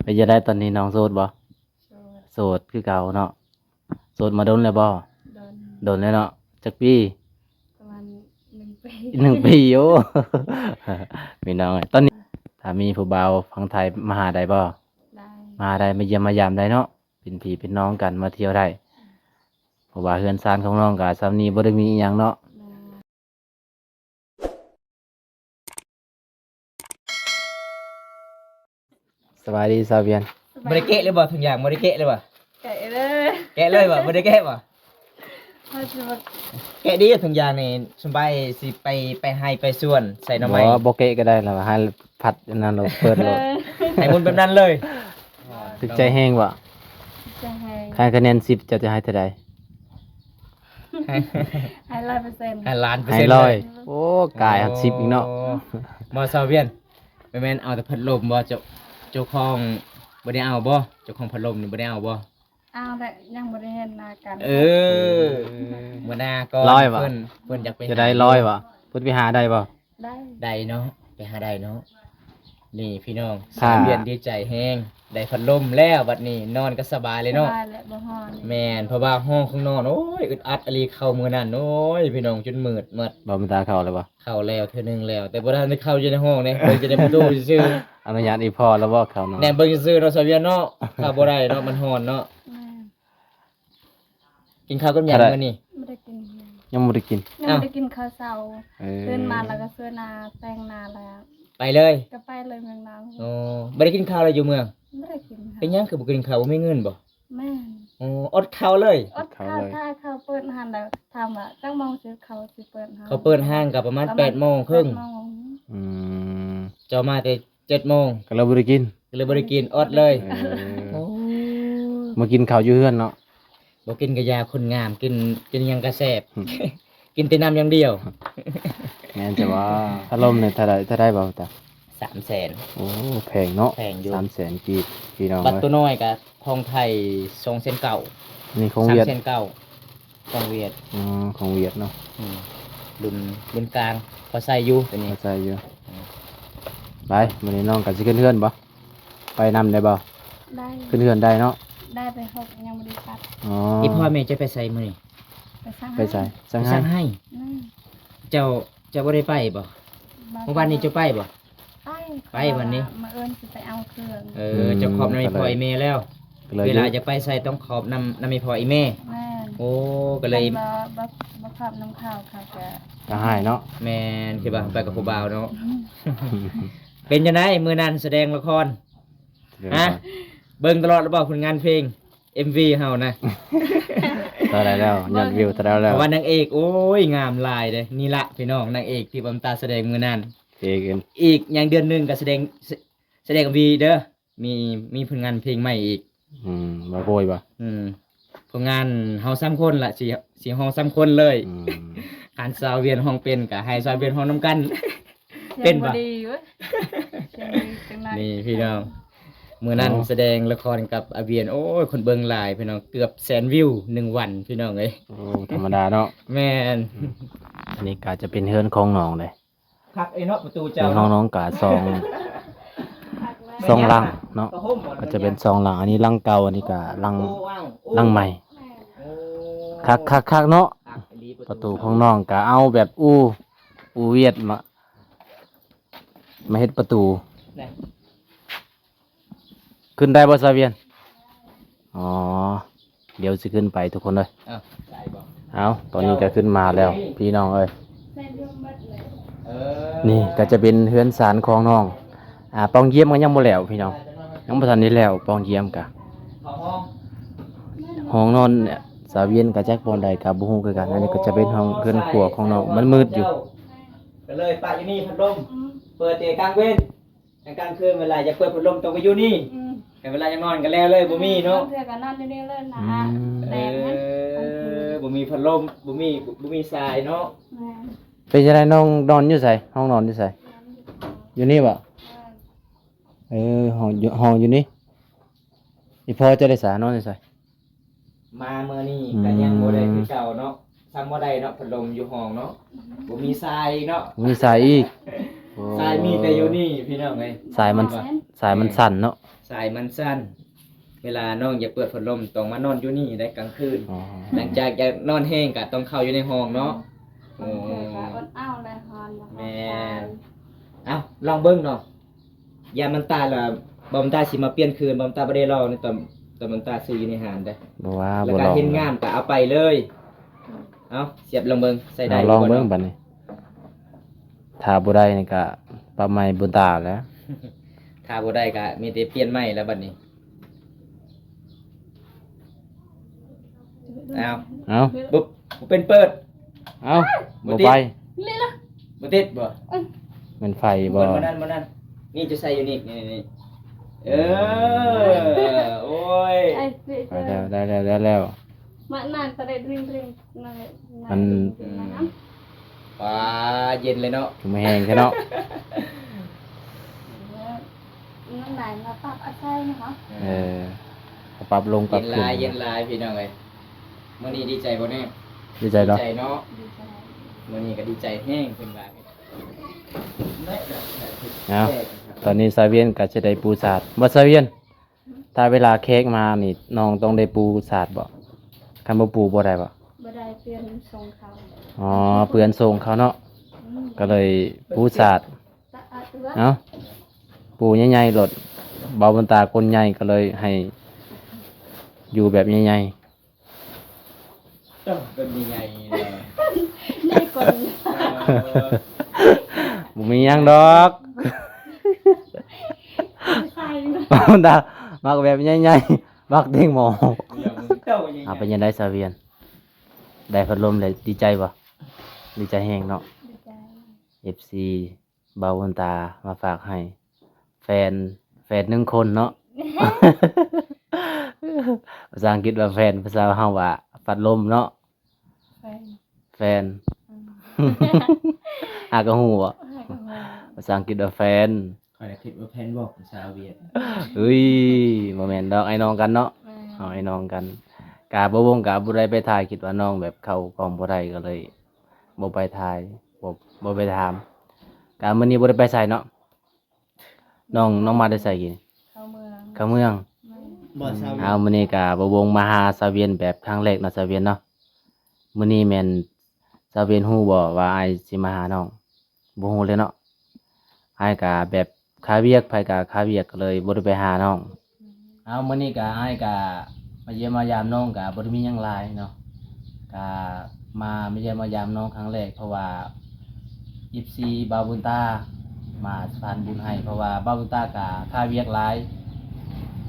ປັນຈັ່ງໃດຕອນນີ້ ນ້ອງໂສດບໍ່? ໂສດ ໂສດຄືເກົ່າເນາະ. ໂສດມາດົນແລ້ວບໍ່? ດົນ ດົນແລ້ວເນາະ. ຈັກປີ? ປະມານໜຶ່ງປີ ໜຶ່ງປີ. ໂອ້ ພີ່ນ້ອງເອີຍ ຕອນນີ້ຖ້າມີຜູ້ບ່າວຝັ່ງໄທມາຫາໄດ້ບໍ່? ໄດ້ ມາຫາໄດ້ ມາຢ້ຽມມາຢາມໄດ້ເນາະ. ເປັນພີ່ເປັນນ້ອງກັນ ມາທ່ຽວໄດ້ ເພາະວ່າເຮືອນຊານຂອງນ້ອງກະສ່ຳນີ້ ບໍ່ໄດ້ມີອີ່ຫຍັງເນາະ. ສະບາຍດີສາວວຽນ. ສະບາຍດີ. ບໍ່ໄດ້ແກະເລີຍບໍ່? ຖົງຢາງບໍ່ໄດ້ແກະເລີຍບໍ່? ແກະເລີຍ. ແກະເລີຍບໍ່? ບໍ່ໄດ້ແກະບໍ່? ເຮົາຊິບໍ່ ແກະດີຖົງຢາງນີ້ ສະບາຍຊິໄປ ໄປໄຮ່ໄປສວນໃສ່ໜໍ່ໄມ້. ບໍ່ ບໍ່ແກະກໍໄດ້ລະ ໃຫ້ພັດອັນນັ້ນໂລດ ເປີດໂລດ. ໃຫ້ໝູນແບບນັ້ນເລີຍ. ຖືກໃຈແຮງບໍ່? ຖືກໃຈແຮງ. ໃຫ້ຄະແນນສິບ ເຈົ້າຈະໃຫ້ເທົ່າໃດ? ໃຫ້ຮ້ອຍເປີເຊັນ ໃຫ້ລ້ານເປີເຊັນເລີຍ. ໂອ້ ກາຍຮອດສິບອີກເນາະ. ບໍ່ ສາວວຽນ ແມ່ນເອົາແຕ່ພັດລົມບໍ່? ເຈົ້າ ເຈົ້າຂອງບໍ່ໄດ້ເອົາບໍ່? ເຈົ້າຂອງພັດລົມນີ້ບໍ່ໄດ້ເອົາບໍ່? ເອົາແຫຼະ ຍັງບໍ່ໄດ້ເຫັນໜ້າກັນ. ເອີ ມື້ໜ້າກ່ອນ ເພິ່ນ ເພິ່ນຢາກໄປ ຈະໄດ້ຮ້ອຍບໍ່? ເພິ່ນໄປຫາໄດ້ບໍ່? ໄດ້ ໄດ້ເນາະ ໄປຫາໄດ້ເນາະ. ນີ້ພີ່ນ້ອງ ສາວວຽນດີໃຈແຮງ ໄດ້ພັດລົມແລ້ວ ບັດນີ້ນອນກໍສະບາຍເລີຍເນາະ. ສະບາຍແຫຼະ ບໍ່ຮ້ອນ. ແມ່ນ ເພາະວ່າຫ້ອງຂອງນ້ອງ ໂອ້ຍ ອຶດອັດອີ່ຫຼີ ເຂົ້າມື້ນັ້ນ ໂອ້ຍ ພີ່ນ້ອງ ຈົນມືດໝົດ. ບໍ່ ມັນຕາເຂົ້າແລ້ວບໍ່? ເຂົ້າແລ້ວເທື່ອໜຶ່ງແລ້ວ ແຕ່ບໍ່ທັນໄດ້ເຂົ້າຢູ່ໃນຫ້ອງເດ້ ເບິ່ງຢູ່ໃນປະຕູຊື່ໆ. ອະນຸຍາດອີ່ພໍ່ແລ້ວບໍ່ເຂົ້ານອນ? ແນ່ ເບິ່ງຊື່ໆເນາະ ສາວວຽນເນາະ. ເຂົ້າບໍ່ໄດ້ເນາະ ມັນຮ້ອນເນາະ. ແມ່ນ. ກິນເຂົ້າກັບຫຍັງມື້ນີ້? ບໍ່ໄດ້ກິນຫຍັງ. ຍັງບໍ່ໄດ້ກິນ? ຍັງບໍ່ໄດ້ກິນເຂົ້າເຊົ້າ. ເອີ ຕື່ນມາແລ້ວກໍເສື້ອໜ້າ ແຕ່ງໜ້າແລ້ວ ໄປເລີຍ. ກໍໄປເລີຍເມືອງນອງ. ໂອ້ ບໍ່ໄດ້ກິນເຂົ້າເລີຍຢູ່ເມືອງ? ບໍ່ໄດ້ກິນ. ເປັນຫຍັງຄືບໍ່ກິນເຂົ້າ? ບໍ່ມີເງິນບໍ່? ແມ່ນ. ໂອ້ ອົດເຂົ້າເລີຍ? ອົດເຂົ້າ. ຖ້າເຂົາເປີດຮ້ານແລ້ວ ຖາມວ່າຈັກໂມງຊິ ເຂົາຊິເປີດຮ້ານ? ເຂົາເປີດຮ້ານກໍປະມານແປດໂມງເຄິ່ງ. ອືມ ເຈົ້າມາແຕ່ ເຈັດໂມງ ກໍເລີຍບໍ່ໄດ້ກິນ. ກໍເລີຍບໍ່ໄດ້ກິນ ອົດເລີຍ. ເອີ ໂອ້ ມາກິນເຂົ້າຢູ່ເຮືອນເນາະ. ບໍ່ກິນກະຢ່າ ຄົນງາມ ກິນ ກິນຫຍັງກະແຊບ. ກິນແຕ່ນ້ຳຢ່າງດຽວ. ແມ່ນແຕ່ວ່າ ພັດລົມນີ້ເທົ່າໃດ ເທົ່າໃດບໍ່ຕາ? ສາມແສນ. ໂອ້ ແພງເນາະ. ແພງຢູ່ ສາມແສນກີບ ພີ່ນ້ອງເອີຍ. ບັດໂຕນ້ອຍກະຂອງໄທ ສອງແສນເກົ້າ. ນີ້ຂອງຫວຽດ ສາມແສນເກົ້າ. ຂອງຫວຽດ. ອໍ ຂອງຫວຽດເນາະ. ອືມ ລຸ້ນ ລຸ້ນກາງ ພໍໃຊ້ຢູ່ໂຕນີ້ ພໍໃຊ້ຢູ່. ອືມ ໄປ ມື້ນີ້ນ້ອງກໍຊິຂຶ້ນເຮືອນບໍ່? ໄປນຳໄດ້ບໍ່? ໄດ້. ຂຶ້ນເຮືອນໄດ້ເນາະ. ໄດ້ ແຕ່ເຮົາຍັງບໍ່ໄດ້ຕັດ. ອໍ ອີ່ພໍ່ແມ່ເຈົ້າໄປໃສມື້ນີ້? ໄປສັງໄຮ່. ໄປໃສ? ສັງໄຮ່. ອືມ ເຈົ້າ ເຈົ້າບໍ່ໄດ້ໄປບໍ່? ບໍ່. ມື້ວານນີ້ເຈົ້າໄປບໍ່? ໄປ. ໄປວັນນີ້ ມື້ອື່ນຊິໄປເອົາເຄື່ອງ. ເອີ ອືມ ເຈົ້າຂອບນຳອີ່ພໍ່ອີ່ແມ່ແລ້ວ. ເວລາຈະໄປໃສຕ້ອງຂອບນຳ ນຳອີ່ພໍ່ອີ່ແມ່. ແມ່ນ. ໂອ້ ກໍເລີຍ ຄັນບໍ່ ບໍ່ ບໍ່ຂອບນຳເຂົາ ເຂົາຈະ ກະຮ້າຍເນາະ. ແມ່ນ ຄືວ່າໄປກັບຜູ້ບ່າວເນາະ. ອືມ ເປັນຈັ່ງໃດມື້ນັ້ນ ສະແດງລະຄອນ? ຮະ ເບິ່ງຕະຫຼອດແລ້ວບໍ່ ຜົນງານເພງ ເອັມວີເຮົານະ? ເທົ່າໃດແລ້ວ? ຍອດວິວເທົ່າໃດແລ້ວ? ເພາະວ່ານາງເອກ ໂອ້ຍ ງາມຫຼາຍເດ້. ນີ້ລະພີ່ນ້ອງ ນາງເອກທີ່ວ່າມາຕາສະແດງມື້ນັ້ນ. ເອກ ອີກຫຍັງເດືອນໜຶ່ງກໍສະແດງ ສະ ສະແດງເອັມວີເດີ. ມີ ມີຜົນງານເພງໃໝ່ອີກ. ອືມ ວ່າໂພຍບໍ່? ອືມ ຜົນງານເຮົາສາມຄົນລະ ຊິ ຊິຮ້ອງສາມຄົນເລີຍ. ອືມ ຄັນສາວວຽນຮ້ອງເປັນ ກໍໃຫ້ສາວວຽນຮ້ອງນຳກັນ. ເປັນບໍ່? ສຽງບໍ່ດີເວີ້ຍ ສຽງດີຈັ່ງໃດ. ນີ້ພີ່ນ້ອງ ມື້ນັ້ນ ໂອ້ ສະແດງລະຄອນກັບອາວຽນ ໂອ້ຍ ຄົນເບິ່ງຫຼາຍພີ່ນ້ອງ ເກືອບແສນວິວໜຶ່ງວັນພີ່ນ້ອງເອີຍ. ໂອ້ ທຳມະດາເນາະ. ແມ່ນ. ອືມ ອັນນີ້ກໍຈະເປັນເຮືອນຂອງນ້ອງເດ້. ຄັກເອີຍເນາະ ປະຕູເຈົ້າ. ໃນຫ້ອງນ້ອງກະສອງ ສອງຫຼັງເນາະ ກໍຈະເປັນສອງຫຼັງ. ອັນນີ້ຫຼັງເກົ່າ ອັນນີ້ກະຫຼັງ ຫຼັງໃໝ່. ຄັກໆໆເນາະ. ປະຕູຂອງນ້ອງກະເອົາແບບອູ ອູຫວຽດມາ ມາເຮັດປະຕູ. ຂຶ້ນໄດ້ບໍ່ ສາວວຽນ? ອໍ ດຽວຊິຂຶ້ນໄປທຸກຄົນເອີຍ. ເອົ້າ ໄດ້ບໍ່? ເອົ້າ ຕອນນີ້ກໍຂຶ້ນມາແລ້ວພີ່ນ້ອງເອີຍ. ນີ້ກໍຈະເປັນເຮືອນຊານຂອງນ້ອງ. ອ່າ ປ່ອງຢ້ຽມກໍຍັງບໍ່ແລ້ວພີ່ນ້ອງ ຍັງບໍ່ທັນໄດ້ແລ້ວປ່ອງຢ້ຽມກະ. ຫ້ອງນອນສາວວຽນກໍຈັກບ່ອນໃດກໍບໍ່ຮູ້ຄືກັນ. ອັນນີ້ກໍຈະເປັນຫ້ອງເຮືອນຄົວຂອງນ້ອງ ມັນມືດຢູ່. ກໍເລີຍປະຢູ່ນີ້ ພັດລົມ ເປີດແຕ່ກາງເວັນ. ກາງຄືນເວລາຢາກເປີດພັດລົມຕ້ອງໄປຢູ່ນີ້. ອືມ ແຕ່ເວລາຢາກນອນກໍແລ້ວເລີຍ ບໍ່ມີເນາະ. ບາງເທື່ອກໍນອນຢູ່ນີ້ເລີຍນະ. ອືມ ແດດນະ ເອີ ບໍ່ມີພັດລົມ ບໍ່ມີ ບໍ່ມີສາຍເນາະ. ແມ່ນ. ເປັນຈັ່ງໃດ ນ້ອງນອນຢູ່ໃສ? ຫ້ອງນອນຢູ່ໃສ? ນອນຢູ່ ຢູ່ນີ້ບໍ່? ແມ່ນ. ເອີ ຫ້ອງຢູ່ ຫ້ອງຢູ່ນີ້. ອີ່ພໍ່ເຈົ້າໄດ້ສາ ນອນຢູ່ໃສ? ມາມື້ນີ້ ອືມ ກໍຍັງບໍ່ໄດ້ຄືເກົ່າເນາະ. ຊ້ຳບໍ່ໄດ້ເນາະ ພັດລົມຢູ່ຫ້ອງເນາະ. ບໍ່ມີສາຍເນາະ ບໍ່ມີສາຍອີກ. ໂອ້ ສາຍມີແຕ່ຢູ່ນີ້ພີ່ນ້ອງເອີຍ. ສາຍມັນ ສາຍມັນສັ່ນເນາະ. ສາຍມັນສັ້ນ ເວລານ້ອງຢາກເປີດພັດລົມ ຕ້ອງມານອນຢູ່ນີ້ໄດ໋ກາງຄືນ. ອໍ ຫຼັງຈາກຢາກນອນແຮງກະຕ້ອງເຂົ້າຢູ່ໃນຫ້ອງເນາະ. ໂອ້ ບາງເທື່ອກໍອົດເອົາແຫຼະ ຮ້ອນບໍ່ພໍໃຈ. ແມ່ນ. ເອົ້າ ລອງເບິ່ງເນາະ ຢ້ານມັນຕາຍລະ ບໍ່ມັນຕາຊິມາປ່ຽນຄືນ. ບໍ່ມັນຕາບໍ່ໄດ້ລອງໃນຕອນ ຕອນມັນຕາຊື້ຢູ່ໃນຮ້ານເດ້. ບໍ່ວ່າ ແລ້ວກໍເຫັນງາມກໍເອົາໄປເລີຍ. ເອົ້າ ສຽບລອງເບິ່ງ ໃສ່ໄດ້ ເອົາ ລອງເບິ່ງ ບໍ່ເນາະ ບັດນີ້. ຖ້າບໍ່ໄດ້ນີ້ກະປັບໃໝ່ບຸນຕາແຫຼະ. ຖ້າບໍ່ໄດ້ກະມີແຕ່ປ່ຽນໃໝ່ແລ້ວບັດນີ້. ເອົາ ເອົາ ບໍ່ ບໍ່ເປັນເປີດ. ເອົາ ບໍ່ ບໍ່ຕິດ ໄປ ນີ້ລະ ບໍ່ຕິດບໍ່? ເອີ ແມ່ນໄຟບໍ່? ບໍ່ ບໍ່ນັ້ນ ບໍ່ນັ້ນ ນີ້ຈະໃສ່ຢູ່ນີ້ ນີ້ ນີ້ ນີ້ ເອີ ໂອ້ຍ ໄດ້ແລ້ວ ໄດ້ແລ້ວ ໄດ້ແລ້ວ. ມານານຕະເດັດຣິງໆ ນັ້ນແຫຼະ ມັນ ນັ້ນ ອືມ ປາ ເຢັນເລີຍເນາະ ຄືມາແຮງແທ້ເນາະ. ມັນໄດ້ມາປັບອາໄສເນາະ. ເອີ ເອີ ປັບລົງປັບຂຶ້ນ ເຢັນຫຼາຍ ເຢັນຫຼາຍພີ່ນ້ອງເອີຍ. ມື້ນີ້ດີໃຈບໍ່ແນມ? ດີໃຈເນາະ ດີໃຈເນາະ ດີໃຈ. ມື້ນີ້ກໍດີໃຈແຮງເພິ່ນວ່າ. ເອົາ ຕອນນີ້ສາວວຽນກໍຈະໄດ້ປູສາດບໍ່ສາວວຽນ? ຖ້າເວລາແຂກມານີ້ ນ້ອງຕ້ອງໄດ້ປູສາດບໍ່? ຄັນບໍ່ປູບໍ່ໄດ້ບໍ່? ບໍ່ໄດ້ ເປື້ອນສົ່ງເຂົາ. ອໍ ເປື້ອນສົ່ງເຂົາເນາະ. ອືມ ກໍເລີຍປູສາດ. ຕະອະເອື້ອ ເອົ້າ ປູໃຫຍ່ໆໂລດ. ເບົາບຸນຕາຄົນໃຫຍ່ກໍເລີຍໃຫ້ຢູ່ແບບໃຫຍ່ໆ. ເຈົ້າເປັນໃຫຍ່ໆເລີຍ ໃຫຍ່ກວ່ານີ້. ເອີ ບໍ່ມີຫຍັງດອກ. ໃສ່ ເບົາບຸນຕາມັກແບບໃຫຍ່ໆ ມັກເຕັງໝໍ. ເຈົ້າໃຫຍ່ໆ. ເອົາ ເປັນຈັ່ງໃດສາວວຽນ ໄດ້ພັດລົມແລ້ວ ດີໃຈບໍ່? ດີໃຈແຮງເນາະ. ດີໃຈ. ເອັຟຊີ ເບົາບຸນຕາມາຝາກໃຫ້ ແຟນ ແຟນໜຶ່ງຄົນເນາະ. ພາສາອັງກິດວ່າແຟນ ພາສາເຮົາວ່າພັດລົມເນາະ. ແຟນ ແຟນ. ອືມ ຫາກະຮູ້ບໍ່? ຫາກະຮູ້. ພາສາອັງກິດວ່າແຟນ. ຂ້ອຍລະຄິດວ່າແຟນບອກພາສາຫວຽດ. ເອີຍ ບໍ່ແມ່ນດອກ ອ້າຍນ້ອງກັນເນາະ. ແມ່ນ. ເຮົາອ້າຍນ້ອງກັນ. ກະບໍ່ວົງກະບໍ່ໄດ້ໄປຖ່າຍ ຄິດວ່ານ້ອງແບບເຂົ້າກ້ອງບໍ່ໄດ້ ກໍເລີຍບໍ່ໄປຖ່າຍ ບໍ່ ບໍ່ໄປຖາມ. ກະມື້ນີ້ບໍ່ໄດ້ໄປໃສເນາະ. ນ້ອງ ນ້ອງມາແຕ່ໃສກີ້? ເຂົ້າເມືອງ. ເຂົ້າເມືອງ. ແມ່ນ. ບໍ່ ເອົາ ມື້ນີ້ກະບໍ່ວົງມາຫາສາວວຽນແບບຄັ້ງແລກເນາະ ສາວວຽນເນາະ. ມື້ນີ້ແມ່ນສາວວຽນຮູ້ບໍ່ວ່າອ້າຍຊິມາຫານ້ອງ? ບໍ່ຮູ້ເລີຍເນາະ. ອ້າຍກະແບບຄາວຽກ ໃຜກະຄາວຽກ ກໍເລີຍບໍ່ໄດ້ໄປຫານ້ອງ. ເອົາ ມື້ນີ້ກະ ອ້າຍກະມາຢ້ຽມມາຢາມນ້ອງ ກະບໍ່ໄດ້ມີຫຍັງຫຼາຍເນາະ. ກະມາ ມາຢ້ຽມມາຢາມນ້ອງຄັ້ງແລກ ເພາະວ່າ ເອັຟຊີ ບ່າວບຸນຕາມາສະພານບຸນໃຫ້ ເພາະວ່າບ່າວບຸນຕາກະຄາວຽກຫຼາຍ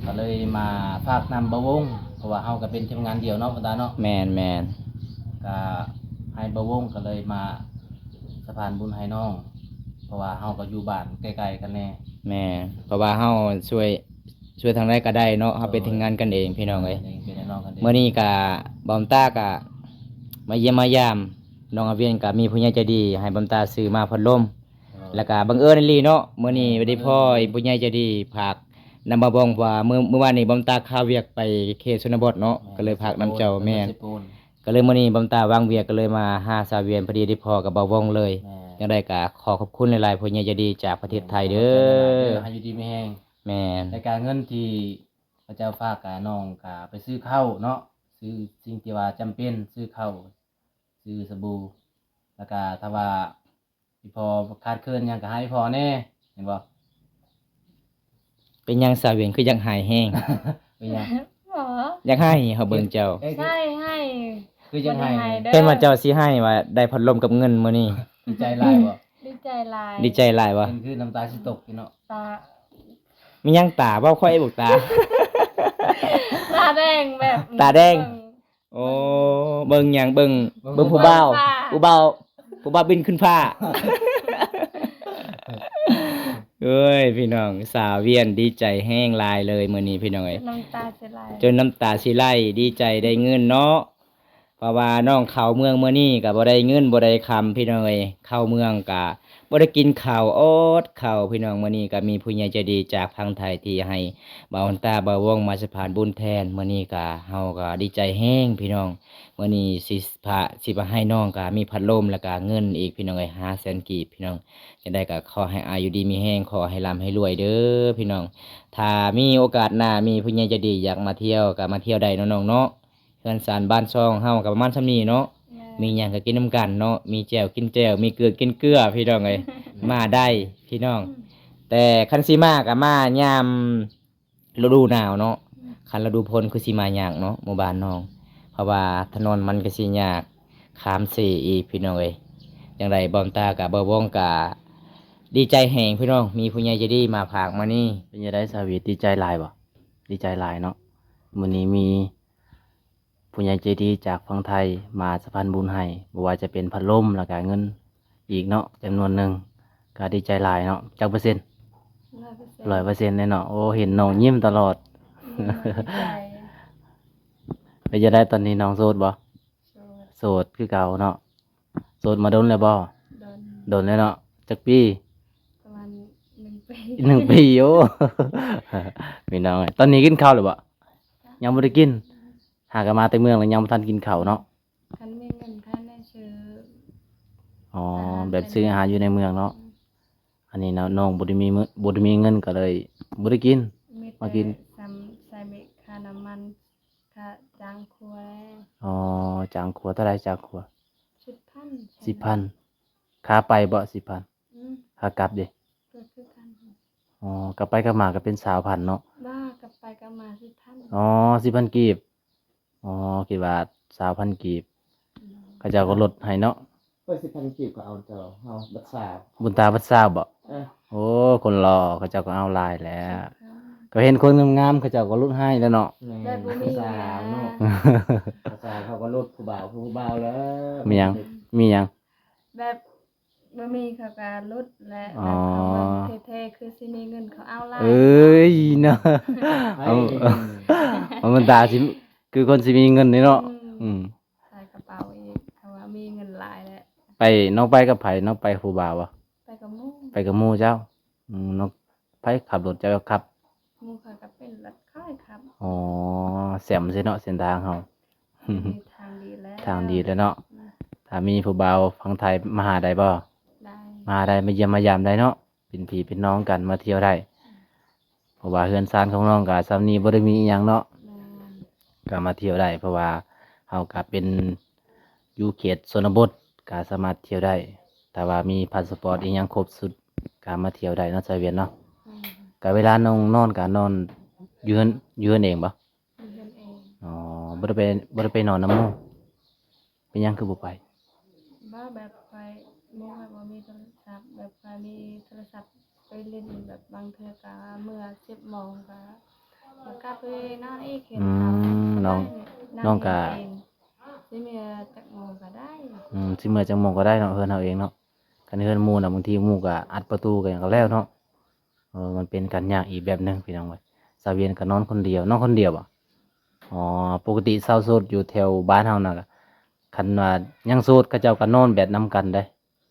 ກໍເລີຍມາຝາກນຳບ່າວວົງ ເພາະວ່າເຮົາກໍເປັນທີມງານດຽວເນາະ ບຸນຕາເນາະ. ແມ່ນໆ. ກະໃຫ້ບ່າວວົງກໍເລີຍມາສະພານບຸນໃຫ້ນ້ອງ ເພາະວ່າເຮົາກໍຢູ່ບ້ານໃກ້ໆກັນແດ່. ແມ່ນ ເພາະວ່າເຮົາຊ່ວຍ ຊ່ວຍທາງໃດກໍໄດ້ເນາະ ເຮົາເປັນທີມງານກັນເອງ ພີ່ນ້ອງເອີຍ. ເປັນພີ່ນ້ອງກັນເອງ. ມື້ນີ້ກະບ່າວບຸນຕາກະມາຢ້ຽມມາຢາມ ນ້ອງອາວຽນກະມີຜູ້ໃຫຍ່ໃຈດີໃຫ້ບ່າວບຸນຕາຊື້ມາພັດລົມ. ເອີ ແລ້ວກະບັງເອີນອີ່ຫຼີເນາະ ມື້ນີ້ໄດ້ພໍ້ຜູ້ໃຫຍ່ໃຈດີຝາກນຳບ່າວວົງ ເພາະວ່າມື້ ມື້ວານນີ້ບ່າວບຸນຕາຄາວຽກໄປເຂດຊົນນະບົດເນາະ. ແມ່ນ. ກໍເລີຍຝາກນຳເຈົ້າ. ແມ່ນ. ກໍເລີຍມື້ນີ້ບ່າວບຸນຕາວ່າງວຽກ ກໍເລີຍມາຫາສາວວຽນ ພໍດີໄດ້ພໍກັບບ່າວວົງເລີຍ. ແມ່ນ. ຈັ່ງໃດກະຂໍຂອບຄຸນຫຼາຍໆ ຜູ້ໃຫຍ່ໃຈດີຈາກປະເທດໄທເດີ. ແມ່ນ. ຂໍຂອບໃຈຫຼາຍໆເດີ ໃຫ້ຢູ່ດີມີແຮງ. ແມ່ນ. ແລ້ວກະເງິນທີ່ເຂົາເຈົ້າຝາກກະ ນ້ອງກະໄປຊື້ເຂົ້າເນາະ ຊື້ສິ່ງທີ່ວ່າຈຳເປັນ ຊື້ເຂົ້າ ຊື້ສະບູ ແລ້ວກະຖ້າວ່າອີ່ພໍ່ຂາດເຂີນຫຍັງກໍໃຫ້ອີ່ພໍ່ແດ່ ເຫັນບໍ່? ເປັນຫຍັງສາວຫວຽນຄືຢາກໄຫ້ແຮງ? ເປັນຫຍັງ? ບໍ່ ຢາກໄຫ້ ເຮົາເບິ່ງເຈົ້າ. ເອີ ໃຊ່ ໄຫ້ ຄືຢາກໄຫ້. ບໍ່ໄດ້ໄຫ້ເດີ. ເຫັນວ່າເຈົ້າຊິໄຫ້ວ່າໄດ້ພັດລົມກັບເງິນມື້ນີ້. ດີໃຈຫຼາຍບໍ່? ດີໃຈຫຼາຍ. ດີໃຈຫຼາຍບໍ່? ເຫັນຄືນ້ຳຕາຊິຕົກຢູ່ເນາະ. ຕາ ມີຫຍັງຕາ? ເວົ້າຂ້ອຍບອກຕາ. ຕາແດງແບບ ຕາແດງ. ເບິ່ງ ໂອ້ ເບິ່ງຫຍັງ? ເບິ່ງ ເບິ່ງ ເບິ່ງຜູ້ບ່າວ ຜູ້ບ່າວ ຜູ້ບ່າວບິນຂຶ້ນຟ້າ. ເອີຍ ພີ່ນ້ອງ ສາວວຽນດີໃຈແຮງຫຼາຍເລີຍມື້ນີ້ ພີ່ນ້ອງເອີຍ. ນ້ຳຕາຊິໄຫຼ ຈົນນ້ຳຕາຊິໄຫຼ ດີໃຈໄດ້ເງິນເນາະ. ເພາະວ່ານ້ອງເຂົ້າເມືອງມື້ນີ້ກໍບໍ່ໄດ້ເງິນບໍ່ໄດ້ຄຳ ພີ່ນ້ອງເອີຍ, ເຂົ້າເມືອງກໍບໍ່ໄດ້ກິນເຂົ້າ ອົດເຂົ້າ ພີ່ນ້ອງ. ມື້ນີ້ກໍມີຜູ້ໃຫຍ່ໃຈດີຈາກຝັ່ງໄທທີ່ໃຫ້ບ່າວອັນຕາ ບ່າວວົງມາສະພານບຸນແທນ. ມື້ນີ້ກໍ ເຮົາກໍດີໃຈແຮງ ພີ່ນ້ອງ. ມື້ນີ້ຊິພາ ຊິມາໃຫ້ນ້ອງກໍມີພັດລົມ ແລ້ວກໍເງິນອີກ ພີ່ນ້ອງເອີຍ ຫ້າແສນກີບ ພີ່ນ້ອງ. ຈັ່ງໃດກໍຂໍໃຫ້ອາຍຸດີມີແຮງ ຂໍໃຫ້ລ່ຳໃຫ້ລວຍເດີ ພີ່ນ້ອງ. ຖ້າມີໂອກາດໜ້າ ມີຜູ້ໃຫຍ່ໃຈດີຢາກມາທ່ຽວກໍມາທ່ຽວໄດ້ເນາະນ້ອງເນາະ. ເຮືອນຊານບ້ານຊ່ອງເຮົາກໍປະມານສ່ຳນີ້ເນາະ. ແມ່ນ. ມີຫຍັງກໍກິນນຳກັນເນາະ, ມີແຈ່ວກິນແຈ່ວ ມີເກືອກິນເກືອ ພີ່ນ້ອງເອີຍ. ມາໄດ້ ພີ່ນ້ອງ. ອືມ. ແຕ່ຄັນຊິມາກໍມາຍາມລະດູໜາວເນາະ. ອືມ. ຄັນລະດູຝົນຄືຊິມາຍາກເນາະ ໝູ່ບ້ານນ້ອງ, ເພາະວ່າຖະໜົນມັນກໍຊິຍາກ ຂ້າມເຊອີກ ພີ່ນ້ອງເອີຍ. ຈັ່ງໃດບ່າວຕາກັບບ່າວວົງກໍດີໃຈແຮງ ພີ່ນ້ອງ, ມີຜູ້ໃຫຍ່ໃຈດີມາຝາກມານີ້. ເປັນຈັ່ງໃດສາວຫວຽດ ດີໃຈຫຼາຍບໍ່? ດີໃຈຫຼາຍເນາະ. ມື້ນີ້ມີ ຜູ້ໃຫຍ່ໃຈດີຈາກຝັ່ງໄທມາສະພານບຸນໃຫ້ ບໍ່ວ່າຈະເປັນພັດລົມ ແລ້ວກະເງິນອີກເນາະ ຈຳນວນໜຶ່ງ. ກະດີໃຈຫຼາຍເນາະ. ຈັກເປີເຊັນ? ຮ້ອຍເປີເຊັນ ຮ້ອຍເປີເຊັນເລີຍເນາະ. ໂອ້ ເຫັນນ້ອງຍິ້ມຕະຫຼອດ. ໂດຍ ດີໃຈ. ເປັນຈັ່ງໃດຕອນນີ້ ນ້ອງໂສດບໍ່? ໂສດ. ໂສດຄືເກົ່າເນາະ. ໂສດມາດົນແລ້ວບໍ່? ດົນ. ດົນແລ້ວເນາະ. ຈັກປີ? ປະມານໜຶ່ງປີ. ໜຶ່ງປີ. ໂອ້ ພີ່ນ້ອງເອີຍ ຕອນນີ້ກິນເຂົ້າແລ້ວບໍ່? ຍັງບໍ່ໄດ້ກິນ. ຫາກະມາແຕ່ເມືອງແລ້ວຍັງບໍ່ທັນກິນເຂົ້າເນາະ. ຄັນມີເງິນ ຄັນໄດ້ຊື້ ອໍ ອາຫານ ແບບຊື້ອາຫານຢູ່ໃນເມືອງເນາະ. ອືມ. ອັນນີ້ນະ ນ້ອງບໍ່ໄດ້ມີເງິນ ບໍ່ໄດ້ມີເງິນກໍເລີຍບໍ່ໄດ້ກິນ. ມີແຕ່ ມາກິນ ສ່ຳໃສ່ເບກຄ່ານ້ຳມັນ ຄ່າຈ້າງຄົວ. ອໍ ຈ້າງຄົວ ເທົ່າໃດຈ້າງຄົວ? ສິບພັນ. ສິບພັນ. ຄ່າໄປບໍ່? ສິບພັນ. ອືມ. ຄ່າກັບເດ? ກໍຄືກັນ. ອໍ ກັບໄປກັບມາກໍເປັນຊາວພັນເນາະ. ບໍ່ ກັບໄປກັບມາສິບພັນ. ອໍ ສິບພັນກີບ. ອໍ ຄິດວ່າຊາວພັນກີບ. ອືມ. ເຂົາເຈົ້າກໍລົດໃຫ້ເນາະ. ເອີ ສິບພັນກີບກໍເອົາເຈົ້າ ເຮົາບັດຊາວ. ບຸນຕາບັດຊາວບໍ່? ເອີ. ໂອ້ ຄົນຫຼໍ່ເຂົາເຈົ້າກໍເອົາຫຼາຍແຫຼະ. ສິບພັນ. ກໍເຫັນຄົນງາມໆ ເຂົາເຈົ້າກໍລົດໃຫ້ແລ້ວເນາະ. ແມ່ນ. ແບບບໍ່ມີ ຜູ້ສາວເນາະ. ຜູ້ສາວເຂົາກໍລົດ ຜູ້ບ່າວ ຜູ້ບ່າວແລ້ວ. ມີຫຍັງ? ມີຫຍັງ? ແບບ ບໍ່ມີເຂົາກໍຫຼຸດແຫຼະ. ອໍ ແບບເຂົາເບິ່ງແທ້ໆ ຄືຊິມີເງິນ ເຂົາເອົາຫຼາຍ. ເອີຍເນາະ. ເອົາ ເອົາ ມັນຕາຊິ ຄືຄົນຊິມີເງິນນີ້ເນາະ. ອືມ. ອືມ. ໃສ່ກະເປົາອີກ ເຂົາວ່າມີເງິນຫຼາຍແຫຼະ. ໄປ ນ້ອງໄປກັບໃຜ? ນ້ອງໄປຜູ້ບ່າວບໍ່? ໄປກັບໝູ່. ໄປກັບໝູ່ເຈົ້າ. ອືມ ນ້ອງ ໃຜຂັບລົດ ເຈົ້າຂັບ? ໝູ່ຂ້ອຍກໍເປັນ ລົດຂ້ອຍຂັບ. ອໍ ແຊມຊິເນາະ ເສັ້ນທາງເຮົາ. ທາງດີແລ້ວ ທາງດີແລ້ວເນາະ. ອືມ. ຖ້າມີຜູ້ບ່າວຝັ່ງໄທມາຫາໄດ້ບໍ່? ໄດ້. ມາຫາໄດ້ ມາຢ້ຽມມາຢາມໄດ້ເນາະ. ເປັນພີ່ເປັນນ້ອງກັນ ມາທ່ຽວໄດ້. ອືມ. ເພາະວ່າເຮືອນຊານຂອງນ້ອງກໍສ່ຳນີ້ ບໍ່ໄດ້ມີອີ່ຫຍັງເນາະ. ແມ່ນ. ກໍມາທ່ຽວໄດ້ ເພາະວ່າເຮົາກໍເປັນຢູ່ເຂດຊົນນະບົດ ກໍສາມາດທ່ຽວໄດ້. ຖ້າວ່າມີພາສະປອດອີ່ຫຍັງຄົບຊຸດ ກໍມາທ່ຽວໄດ້ເນາະ ສາວຫວຽນເນາະ. ແມ່ນ. ກໍເວລານ້ອງນອນ ກໍນອນຢູ່ເຮືອນ ຢູ່ເຮືອນເອງບໍ່? ຢູ່ເຮືອນເອງ. ອໍ ບໍ່ໄດ້ໄປ ບໍ່ໄດ້ໄປນອນນຳໝູ່? ເປັນຫຍັງຄືບໍ່ໄປ? ບໍ່ ແບບຂ້ອຍ ໝູ່ຂ້ອຍບໍ່ມີໂທລະສັບ ແບບຂ້ອຍມີໂທລະສັບໄປຫຼິ້ນ ແບບບາງເທື່ອກໍເມື່ອສິບໂມງກໍ ກໍກັບໄປນອນອີກ. ເຫັນເຂົາ ອືມ ນ້ອງ ນ້ອງກໍ ຊິເມື່ອຈັກໂມງກໍໄດ້. ອືມ ຊິເມື່ອຈັກໂມງກໍໄດ້ເນາະ ເຮືອນເຮົາເອງເນາະ. ຄັນເຮືອນໝູ່ນະ ບາງທີໝູ່ກໍອັດປະຕູກໍຫຍັງກໍແລ້ວເນາະ. ເອີ ມັນເປັນການຍາກອີກແບບໜຶ່ງ ພີ່ນ້ອງເອີຍ. ສາວຫວຽນກໍນອນຄົນດຽວ ນອນຄົນດຽວບໍ່? ອໍ ປົກກະຕິຊາວໂສດຢູ່ແຖວບ້ານເຮົານະ ຄັນວ່າຍັງໂສດ ເຂົາເຈົ້າກໍນອນແບບນຳກັນເດ້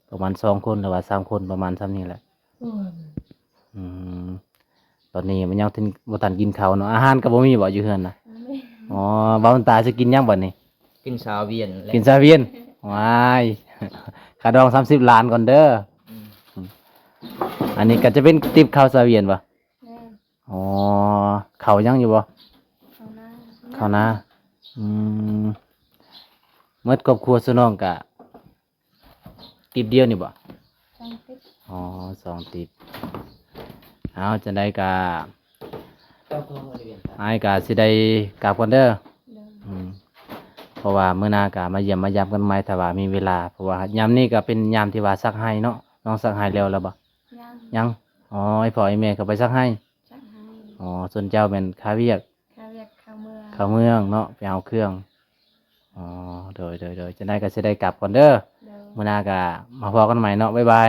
ປະມານສອງຄົນ ຫຼືວ່າສາມຄົນ ປະມານສ່ຳນີ້ແຫຼະ. ອືມ. ອືມ ຕອນນີ້ມັນຍັງ ບໍ່ທັນກິນເຂົ້າເນາະ. ອາຫານກໍບໍ່ມີບໍ່ຢູ່ເຮືອນນະ? ບໍ່ມີ. ອໍ ບ່າວຕາຊິກິນຫຍັງບັດນີ້? ກິນຊາວຫວຽນແຫຼະ. ກິນຊາວຫວຽນ. ວ້າຍ ຄ່າດອງສາມສິບລ້ານກ່ອນເດີ. ອືມ. ອັນນີ້ກໍຈະເປັນຕິບເຂົ້າຊາວຫວຽນບໍ່? ແມ່ນ. ອໍ ເຂົ້າຍັງຢູ່ບໍ່? ເຂົ້ານາ. ເຂົ້ານາ. ອືມ. ໝົດຄອບຄົວຊະນ້ອງກະຕິບດຽວນີ້ບໍ່? ສອງຕິບ. ອໍ ສອງຕິບ. ເອົາ ຈັ່ງໃດກະ ອ້າຍກະຊິໄດ້ກັບກ່ອນເດີ. ໂດຍ. ອືມ. ເພາະວ່າມື້ໜ້າກະມາຢ້ຽມມາຢາມກັນໃໝ່ ຖ້າວ່າມີເວລາ. ເພາະວ່າຍາມນີ້ກະເປັນຍາມທີ່ວ່າສັກໄຮ່ເນາະ. ນ້ອງສັກໄຮ່ແລ້ວລະບໍ່? ຍັງ. ຍັງ. ອໍ ໃຫ້ພໍ່ໃຫ້ແມ່ເຂົາໄປສັກໄຮ່. ສັກໄຮ່. ອໍ ສ່ວນເຈົ້າແມ່ນຄາວຽກ. ຄາວຽກ ເຂົ້າເມືອງ. ເຂົ້າເມືອງເນາະ ໄປເອົາເຄື່ອງ. ອໍ ໂດຍ ໂດຍ ໂດຍ. ຈັ່ງໃດກໍຊິໄດ້ກັບກ່ອນເດີ. ໂດຍ. ມື້ໜ້າກໍມາພໍ້ກັນໃໝ່ເນາະ. ບາຍບາຍ.